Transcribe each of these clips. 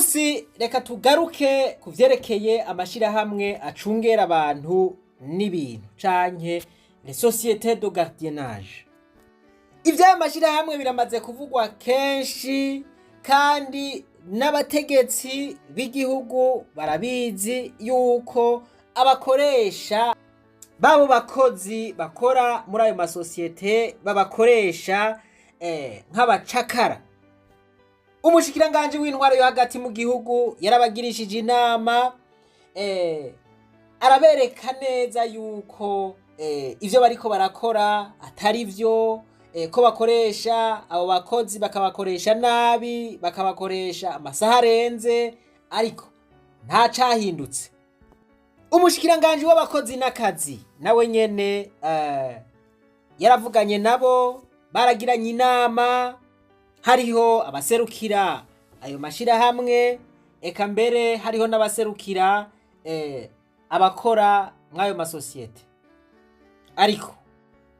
Munsi reka tugaruke ku vyerekeye amashirahamwe acungera abantu n'ibintu canke les sociétés de gardiennage. Ivy'ayo mashirahamwe biramaze kuvugwa kenshi, kandi n'abategetsi b'igihugu barabizi yuko abakoresha babo bakozi bakora muri ayo masosiyete babakoresha nk'abacakara. Umushikiranganji w'intwaro yo hagati mu gihugu yarabagirishije inama, arabereka neza yuko ivyo bariko barakora atari vyo, ko bakoresha abo bakozi bakabakoresha nabi, bakabakoresha amasaha arenze, ariko nta cahindutse. Umushikiranganji w'abakozi n'akazi nawe nyene yaravuganye nabo, baragiranye inama, hariho abaserukira ayo mashirahamwe, eka mbere hariho n'abaserukira abakora mw'ayo masosiyete, ariko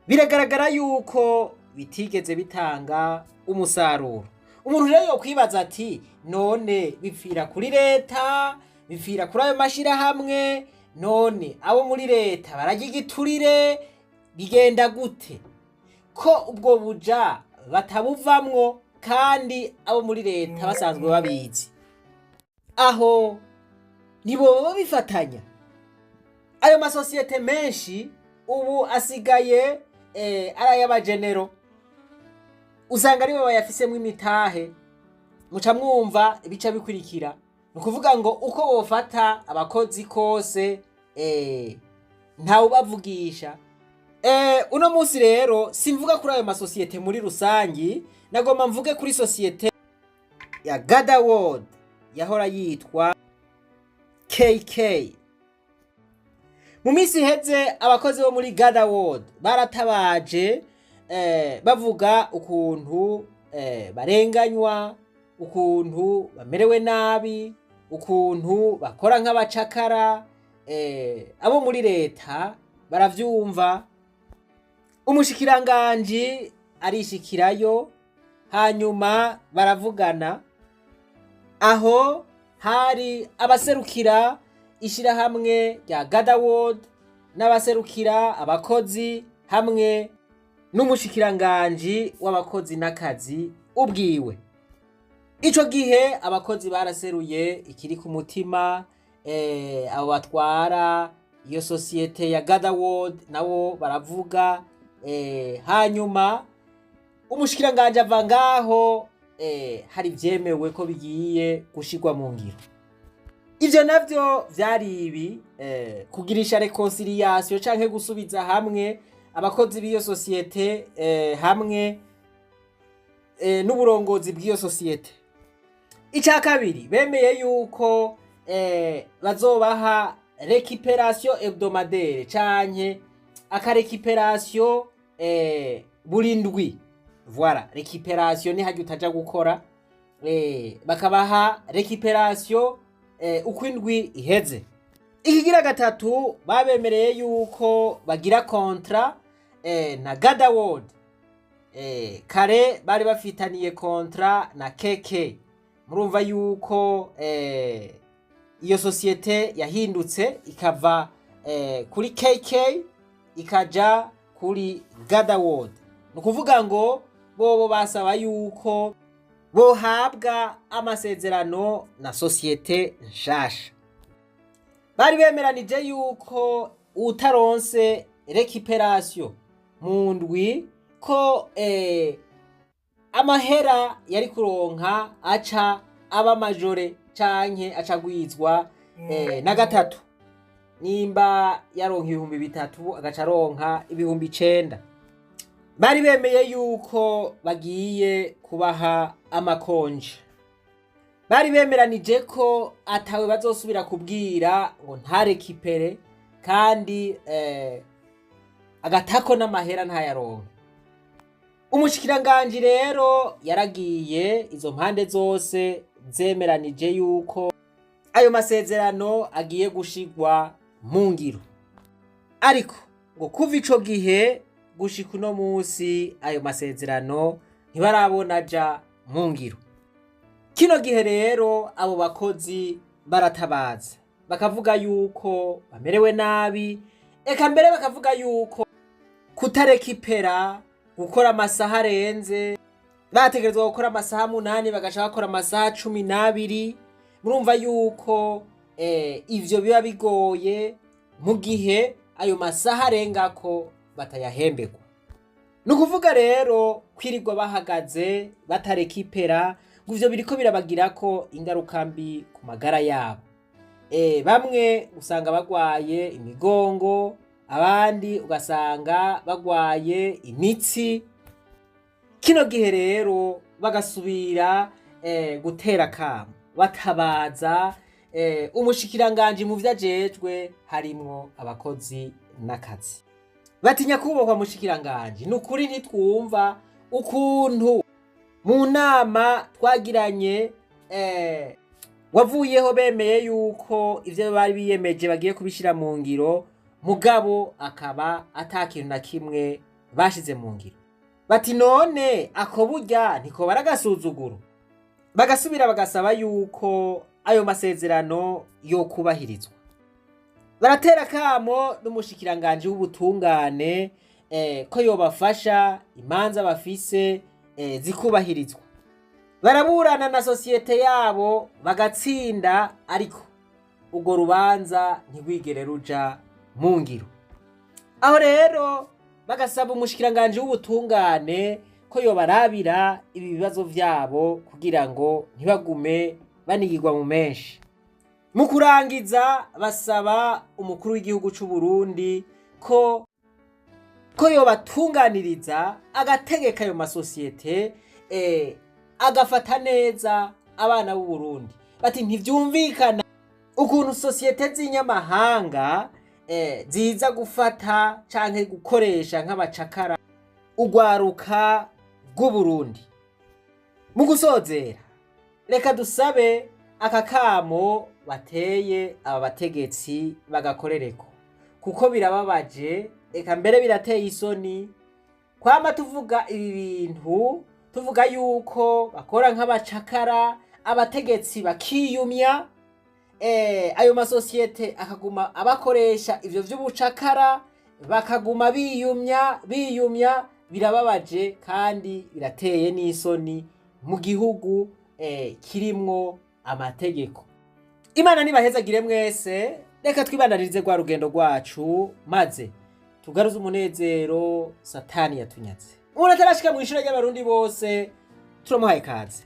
biragaragara yuko bitigeze bitanga umusaruro. Umuntu rero yokwibaza ati: "None bipfira kuri leta, bipfira kuri ayo mashirahamwe? None abo muri leta bararya igiturire? Bigenda gute ko ubwo buja batabuvamwo kandi abo muri leta basanzwe babizi?" Aho ntiboba bifatanya? Ayo masosiyete menshi ubu asigaye ari ay'abajenero, usanga aribo bayafisemwo imitahe. Muca mwumva ibica bikurikira. Ni ukuvuga ngo uko bofata abakozi kose, ntawubavugisha. Uno munsi rero simvuga kuri ayo masosiyete muri rusangi, nagomba mvuge kuri sosiyete ya Gada World yahora yitwa KK. Mu minsi iheze abakozi bo muri Gada World baratabaje, bavuga ukuntu barenganywa, ukuntu bamerewe nabi, ukuntu bakora nk'abacakara. Abo muri leta baravyumva, umushikiranganji arishikirayo, hanyuma baravugana. Aho hari abaserukira ishirahamwe rya Gada World n'abaserukira abakozi hamwe n'umushikiranganji w'abakozi n'akazi ubwiwe. Ico gihe abakozi baraseruye ikiri ku mutima, abo batwara iyo sosiyete ya Gada World nabo baravuga, hanyuma umushikiranganji ava ngaho hari ivyemewe ko bigiye gushirwa mu ngiro. Ivyo navyo vyari ibi: kugirisha réconciliation canke gusubiza hamwe abakozi b'iyo sosiyete hamwe n'uburongozi bw'iyo sosiyete. Ica kabiri, bemeye yuko bazobaha récupération hebdomadaire canke aka récupération buri ndwi. Voilà, récupération ni harya utaja gukora, bakabaha récupération uko indwi iheze. Ikigira gatatu, babemereye yuko bagira contrat na Gada World. Kare bari bafitaniye contrat na KK. Murumva yuko iyo sosiyete yahindutse ikava kuri KK ikaja kuri Gada World. Ni ukuvuga ngo bobo basaba yuko bohabwa amasezerano na sosiyete nshasha. Bari bemeranije yuko utaronse récupération mu ndwi ko amahera yari kuronka aca aba majoré canke aca agwizwa na gatatu. Nimba yaronka 3000, agaca aronka 9000. Bari bemeye yuko bagiye kubaha ama congés. Bari bemeranije ko atawe bazosubira kubwira ngo nta récupère kandi agatako n'amahera ntayaronka. Umushikiranganji rero yaragiye, izo mpande zose zemeranije yuko ayo masezerano agiye gushigwa mu ngiro, ariko ngo kuva ico gihe gushika uno musi ayo masezerano ntibarabona aja mu ngiro. Kino gihe rero abo bakozi baratabaza bakavuga yuko bamerewe nabi, eka mbere bakavuga yuko kutareka ipera, gukora amasaha arenze, bategerezwa gukora amasaha 8 bagaca bakora amasaha 12. Murumva yuko ivyo biba bigoye mu gihe ayo masaha arengako batayahemberwa. Ni ukuvuga rero kwirirwa bahagaze batareka ipera, ngo ivyo biriko birabagirako ingaruka mbi ku magara yabo. Bamwe usanga bagwaye imigongo, abandi ugasanga bagwaye imitsi. Kino gihe rero bagasubira gutera akamo batabaza umushikiranganji mu vyo ajejwe harimwo abakozi n'akazi. Batinya kubahwa mushikiranganji, ni ukuri ntitwumva ukuntu mu nama twagiranye wavuyeho bemeye yuko ivyo bari biyemeje bagiye kubishira mu ngiro, mugabo akaba ata kintu na kimwe bashize mu ngiro. Bati none ako burya ntikobara agasuzuguro. Bagasubira bagasaba yuko ayo masezerano yo kubahirizwa. Baratera kamo n'umushikiranganji w'ubutungane ko yobafasha imanza bafise zikubahirizwa. Baraburana na sosiyete yabo bagatsinda, ariko urwo rubanza ntirwigere ruja mu ngiro. Aho rero bagasaba umushikiranganji w'ubutungane ko yobarabira ibi bibazo vyabo kugira ngo ntibagume banigirwa mu menshi. Mu kurangiza basaba umukuru w'igihugu c'u Burundi ko yobatunganiriza agategeka ayo masosiyete agafata neza abana b'u Burundi. Bati ntivyumvikana ukuntu sosiyete z'inyamahanga ziza gufata canke gukoresha nk'abacakara urwaruka rw'u Burundi. Mu gusozera reka dusabe aka kamo bateye aba bategetsi bagakorereko, kuko birababaje, eka mbere birateye isoni kwama tuvuga ibi bintu, tuvuga yuko bakora nk'abacakara, abategetsi bakiyumya, ayo masosiyete akaguma abakoresha ivyo vy'ubucakara, bakaguma biyumya. Birababaje kandi birateye n'isoni mu gihugu kirimwo amategeko. Imana nibahezagire mwese. Reka twibandanirize rwa rugendo rwacu maze tugaruze umunezero Satani yatunyaze. Umuntu atarashika mw'ishure ry'abarundi bose turamuhaye kaze.